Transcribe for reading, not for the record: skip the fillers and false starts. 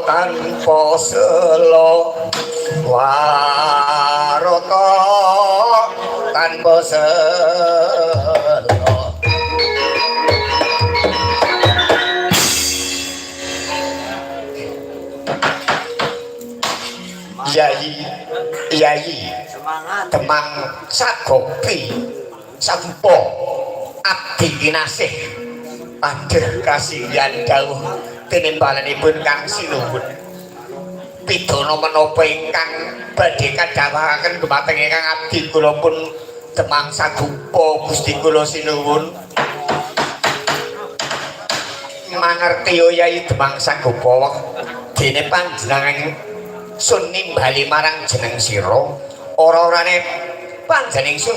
Tanpa selo, warata tanpa selo. Yayi, Yayi. Semangat. Demang Sagopi Sagupa abdi kinasih adheh kasihan dawuh tinimbalanipun Kang Sinuwun. Pidana menapa ingkang badhe kadhawuhaken dumateng ingkang abdi kula pun Demang Sagupa Gusti kula sinuwun? Mangerti Yai Demang Sagupa, dene panjenengan sun nimbali marang jeneng sira ora-orane panjenengan sun.